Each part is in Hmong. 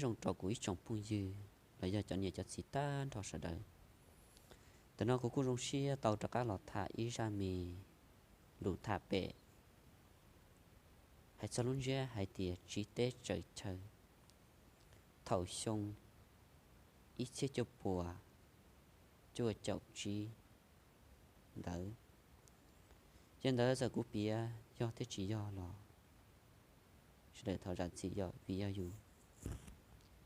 Zoo rau kuv ib tsoom phooj ywg los yog cov niam cov txiv tag nrho sawv daws. Tam no kuv kuj zoo siab tau rov qab los tham ib zaj me lus tham pem, hais txog lub ntsiab hais tias tsiv teb tsaws chaw. Thaum xyoo ib txhiab cuaj puas cuaj caum tsib ntawd, yog ntawd txawm kuv piav yog thiab tsis yog los sawv daws thov zam txim yom, vim yog yus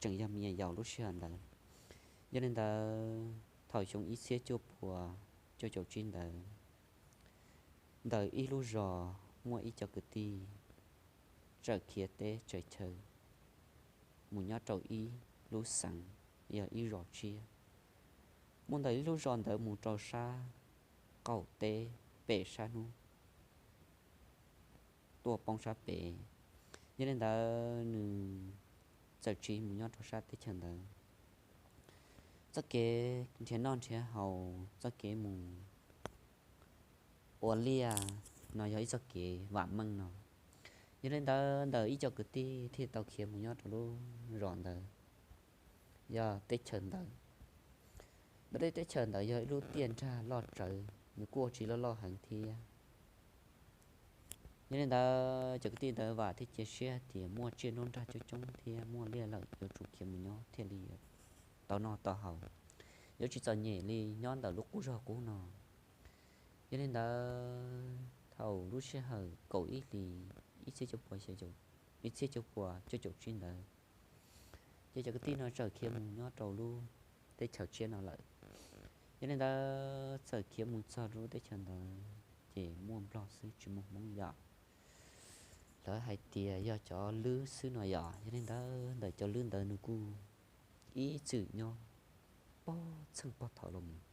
tseem yog me nyuam yaus lub sij hawm ntawd. Yog li ntawd thaum xyoo ib txhiab cuaj puas cuaj caum tsib ntawd, ntawm ib lub zos muaj ib co kwv tij txawm khiav teb tsaws chaw mus nyob rau ib lub xeev, yog ib zos tshiab. Muaj ntawm ib lub zos ntawd mus rau sab qaum teb pem sab hnub tuaj poob sab pem. Yog li ntawd nws txawm tsiv mus nyob rau sab teb chaws ntawd. Txoj kev nrhiav noj nrhiav haus, txoj kev mus ua liaj no yog ib txoj kev vam meej no. Yog li ntawd ntawm ib co kwv tij thiaj tau khiav mus nyob rau lub zos ntawd, yog teb chaws ntawd. Ntawm lub teb chaws ntawd yog ib lub tiaj nrag loj tsawv, nws kuj ua tsis loj loj heev thiab. Yog li ntawd cov kwv tij ntawd vam thiab cia siab tias muaj tsiaj nruab nrag coob coob thiab muaj liaj lawm yuav tsum khiav mus nyob thiaj li tau noj tau haus, yuav tsis txom nyem li nyob ntawm lub qub zog qub no. Yog li ntawd thaum lub sij hawm kaum ib hlis ib txhiab cuaj puas, ib txhiab cuaj puas cuaj caum tsib ntawd, ces cov kwv tij no txawm khiav mus nyob rau lub teb chaws tshiab no lawm. Yog li ntawd txawm khiav mus txog lub teb chaws ntawd ces muaj nplog xwb tsis muaj hmoob yom. Lawv hais tias yog cov lwb xwb no yom. Yog li ntawd ntawm cov lwb ntawd nws kuj ib txwm nyob pob txheej pob thaum los mus.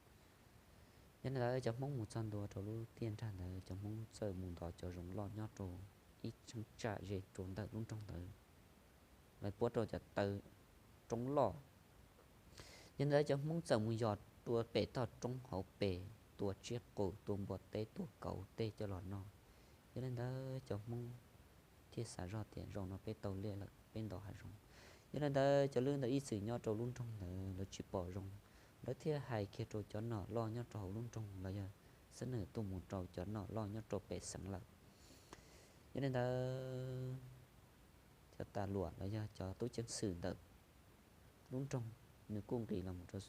Yog li ntawd cov hmoob mus txog ntua rau lub tiaj nrag ntawd, cov hmoob txawm mus ntov cov zoov loj nyob rau ib cheeb tsam ze rau ntawm lub nroog ntawd, lawv puab rau cov taw roob loj. Yog li ntawd cov hmoob txawm mus yos rau pem toj roob hauv pes, tua tsiaj qus, tua npua teb, tua kauv tej coj los noj. Yog li ntawd cov hmoob thiaj xav zoj tias zaum no peb tau liaj lawm, peb ntov hav zoov. Yog li ntawd cov lwb ntawd ib txwm nyob rau lub nroog ntawd lawv tsis pom zoo, lawv thiaj hais kiag rau cov nom loj nyob rau hauv lub nroog los yog xab nws tuaj mus rau cov nom loj nyob rau pem xeev lawm. Yog li ntawd cov tas luam los yog cov tub ceev xwm ntawm lub nroog nws kuj nqis los mus rau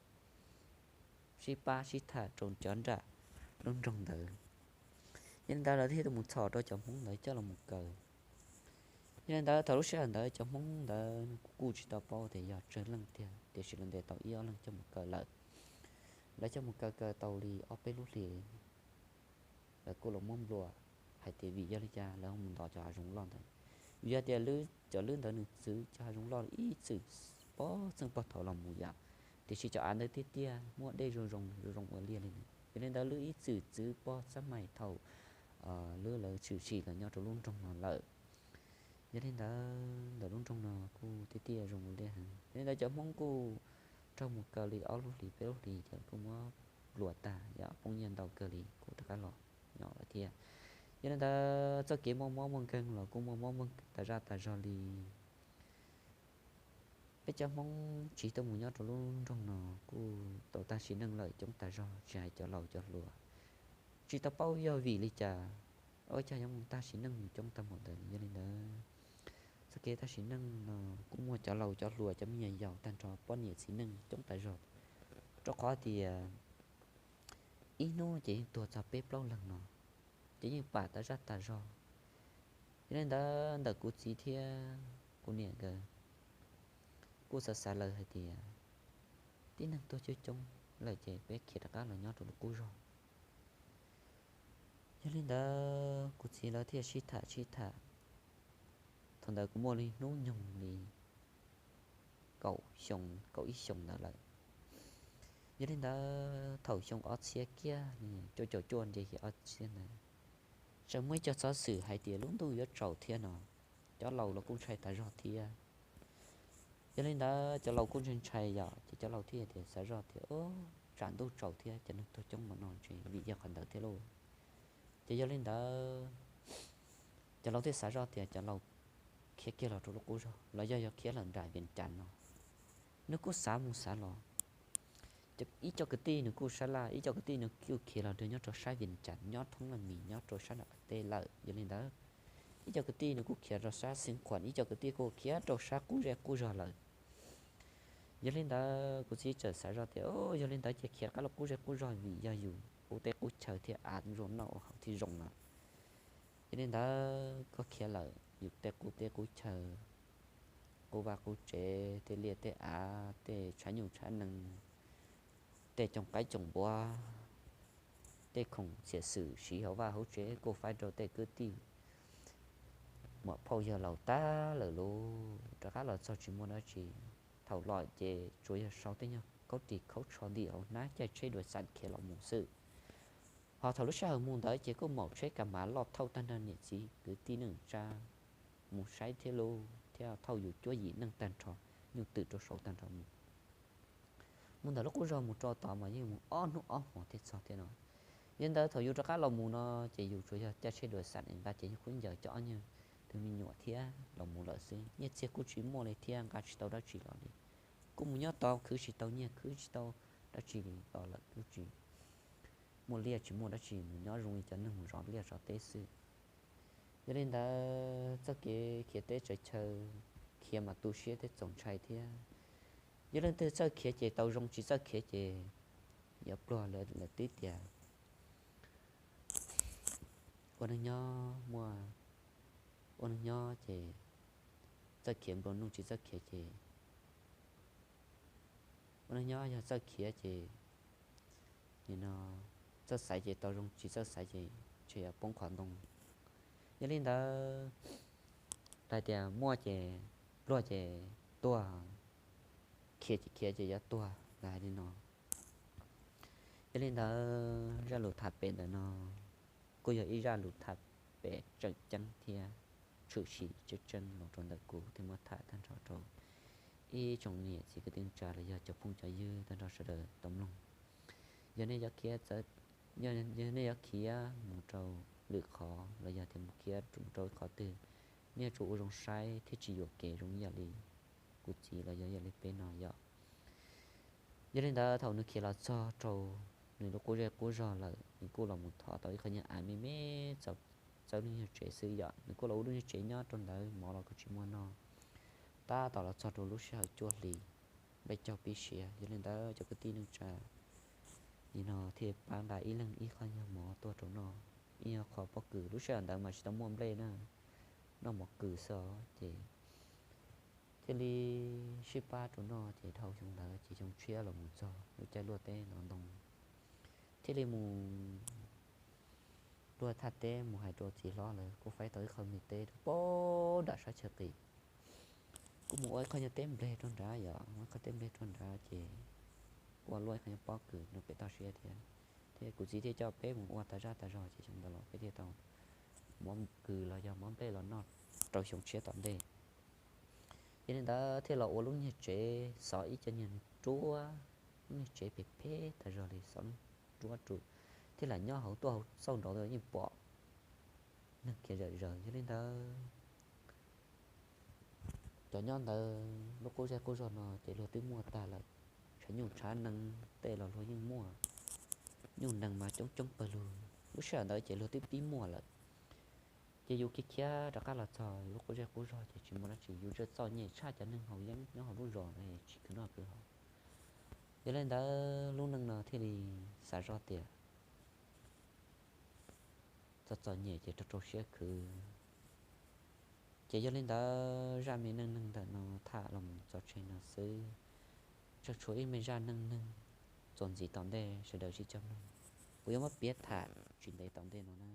sib pab sib tham rau cov nram lub nroog ntawd. Yog li ntawd lawv thiaj tuaj mus txhom rau cov hmoob ntawd coj los mus kaw. Yog li ntawd thaum lub sij hawm ntawd cov hmoob ntawd kuj tsis tau paub tias yog tsawg leej tiag, tiam sis lawv ntes tau ib ob leeg coj mus kaw lawm. Lawv coj mus kaw kaw tau li ob peb lub hlis, lawv kuj los muab nplua hais tias vim yog li cas lawv mus ntov cov hav zoov loj ntawd. Vim yog tias cov lwb ntawd nws txwv cov hav zoov loj ib txwm pob txheej pob thaum los mus yom, tiam sis cov av ntawd tiaj tiaj muaj dej zoo zoo zoo zoo ua liaj li ntawd. Yog li ntawd lwb ib txwm txwv pob txhab mais thaum lwb lawv tshwm sim los nyob rau lub nroog no lawm. Yog li ntawd ntawm lub nroog no kuj tiaj tiaj zoo ua liaj heev. Yog li ntawd cov hmoob kuj raug mus kaw li ob lub hlis peb lub hlis ces kuj muab nplua tag yom, poob nyiaj ntau kawg li kuj rov qab los nyob lawm thiab. Yog li ntawd txoj kev muaj mob muaj nkeeg los kuj muaj mob muaj nkeeg tas zaj tas zog li. Peb cov hmoob tsiv tuaj mus nyob rau lub nroog no kuj tau tag sim neej lawm coob tas zog, tsis hais cov laus cov hluas. Tsis tau paub yog vim li cas, ua cas yuav mus tag sim neej mus coob tag npaum ntawd. Yog li ntawd txoj kev tag sim neej no kuj muaj cov laus cov hluas cov me nyuam yaus tag nrho poj niam txiv neej coob tas zog, rau qhov tias ib hnub ces yeej tuag txog peb plaub leeg no, ces yeej pam tas zaj tas zog. Yog li ntawd ntawm kuv txiv thiab kuv niam nkawd kuj xav xav lawm hais tias tib neeg tuag coob coob lawm ces peb khiav rov qab los nyob rau lub qub zog. Yog li ntawd kuv txiv lawv thiaj sib tham sib tham. Thaum ntawd kuv muaj li hnub nyoog li kaum xyoo kaum ib xyoos ntawd lawm. Yog li ntawd thaum xyoo ob txhiab kiag, cuaj caum cuaj nce ob txhiab ntawd, tseem muaj ib co xov xwm hais tias lub ntuj yuav tsaus thiab no, cov laus los kuj ntshai tas zog thiab. Yog li ntawd cov laus kuj ntshai ntshai yom, ces cov laus thiaj tias xav zoj tias tsam ntuj tsaus thiab cov neeg tuag coob npaum no ntshe vim yog qhov ntawd thiab lauj. Ces yog li ntawd cov laus thiaj xav zoj tias cov laus khiav kiag los rau lub qub zog los yog yog khiav lawm nram Vias Cas no. nws kuj xav mus xav los. Ib co kwv tij nws kuj sab laj, ib co kwv tij nws kuj khiav los nrog nyob rau sab Vias Cas, nyob thoob Laj Mis, nyob rau sab nram qab teb lawm. Yog li ntawd, ib co kwv tij nws kuj khiav rau sab Xeev Khuam, ib co kwv tij kuj khiav rau sab qub zej qub zog lawm. Yog li ntawd kuv txiv txawm xav zoj tias, yog li ntawd ces khiav rov qab los qub zej qub zog, vim yog yus qub teb qub chaw thiab av zoo noj ua hauv thiab zoo lawm. Yog li ntawd koj khiav lawm, yus tej qub teb qub chaw, qub vaj qub tsev, tej liaj tej av, tej tshav nyuj tshav nees, tej cooj qaib cooj npua, tej khoom txhiam xwm siv hauv vaj hauv tsev kuj faib rau tej kwv tij muam phauj yawg laus tag lawm lauj. Rov qab los txog tsis muaj dab tsi. Thaum los ces tsuas yog sau tej nyuag khaub ris khaub tsho ntim hauv hnab caij tsheb dua xam khiav los mus xwb. Ho thaum lub sij hawm mus ntawd ces kuj maum tsheb ka mav loj thauj tag nrho niam txiv kwv tij neej tsa mus saib thiab lauj, thiab thauj yus cuab yim neej tag nrho, nyuj twm rau saud tag nrho mus. Mus ntawm lub qub zog mus rau tod mas yeej mus ob hnub ob hmos thiaj txog thiab no. Yog li ntawd thaum yus rov qab los mus no ces yus tsuas yog caij tsheb dua xam nqa cev nyuag khaub ncaws coj ob nyuag tus me nyuam thiab los mus lawm xwb. Nyiaj txiag kuj tsis muaj li thiab nqa tsis tau dab tsi los li. Kuj mus nyob tod khwv tsis tau nyiaj khwv tsis tau dab tsi li los lawm, kuj tsis muaj liaj tsis muaj dab tsi, mus nyob zoo li cov neeg mus zov liaj zov teb xwb. Yog li ntawd txoj kev khiav teb tsaws chaw, khiav mas tu siab thiab txaus ntshai thiab. Yog leej twg txawj khiav ces tau zoo, tsis txawj khiav ces yuav pluag lawm. Lawv twb tias ua neej nyob muaj, ua neej nyob ces txawj khiav nplua nuj, tsis txawj khiav ces, ua neej nyob yog txawj khiav ces nim no txawj xaiv ces tau zoo, tsis txawj xaiv ces ntshe yuav poob qhov ntoo. Yog li ntawd lawv tias muaj ces pluag ces tuag, khiav ces khiav ces yuav tuag, lawv hais li no. Yog li ntawd zaj lus tham pem ntawm no kuj yog ib zaj lus tham pem tseem ceeb thiab tshwm sim tseeb tseeb los rau ntawm kuv thiaj muab tham tag nrho rau ib tsoom niam txiv kwv tij neej tsa los yog cov phooj cov ywg tag nrho sawv daws tau mloog. Yog nej yuav khiav, yog nej yuav khiav mus rau lwm qhov los yog tias mus khiav mus rau ib qhov twg, nej yuav tsum ua zoo saib thiab tsis yuam kev zoo ib yam li kuv txiv los yog ib yam li peb no yom. Yog li ntawd thaum nws khiav los txog rau nws lub qub zej qub zog lawm, nws kuj los mus thov tau ib qho nyuag av me me txawb lub nyuag tsev xwb yom. Nws kuj los ua lub nyuag tsev nyob rau ntawd, mov los kuj tsis muaj noj. Tab tom los txog rau lub sij hawm cuaj hlis, nplaig caug pib siav. Yog li ntawd cov kwv tij neej tsa nim no thiaj pab nqa ib leeg ib qho nyuag mov tuaj rau noj, ib nyuag qho pob kws. Lub sij hawm ntawd mas tsis tau muaj nplej na, noj mov kws xwb os. Ces thiaj li sib pab rau noj ces dhau xyoo ntawd ces xyoo tshiab los mus txog lub caij luaj teb ntov ntoo, thiaj li mus luaj thaj teb mus hais rau txiv hlob, lawv kuj faib tau ib qho me teb rau pem nram sab chaw qis. Kuj mus ua ib qho nyuag teb nplej rau nrad yom, ua ib qho teb nplej rau nrad ces ua luaj ib qho nyuag pob kws rau pem toj siab thiab. Thiab kuv txiv thiaj coj peb mus ua tas zaj tas zog ces xyoo ntawd los peb thiaj tau mov kws los yog mov nplej los noj rau xyoo tshiab tom ntej. Yog li ntawd thiaj los ua lub nyuag tsev, xov ib co nyuag ruab, lub nyuag tsev phem phem tas zog li, xov lub ruab rau, thiaj lam nyob hauv, tuaj hauv xauj nraud yeej pom neeg khiav zom zaws. Yog li ntawd cov nyob ntawd lub qub zej qub zog no ces luag twb muaj tag lawm, tshav nyuj tshav nees tej los luag yeej muaj, nyuj nees mas coob coob pawg lug. Lub sij hawm ntawd ces luag twb pib muaj lawm. Ces yus khiav khiav rov qab los txog lub qub zej qub zog ces tsis muaj dab tsi, yus tsuas txom nyem tshaj cov neeg haus yeeb nyob hauv lub zos ntawd tsis khwv noj khwv haus. Yog li ntawd lub neej no thiaj li xav zoj tias txom txom nyem ces rau rau siab khwv. Ces yog li ntawd zaj me neej neeg ntawm no tham los mus txog tseg no xwb. Tseem tshuav ib me zaj neej neeg txuas ntxiv tom ntej, sawv daws sib cog mloog. Kuv yuav muab piav tham tsis ntev tom ntej no na.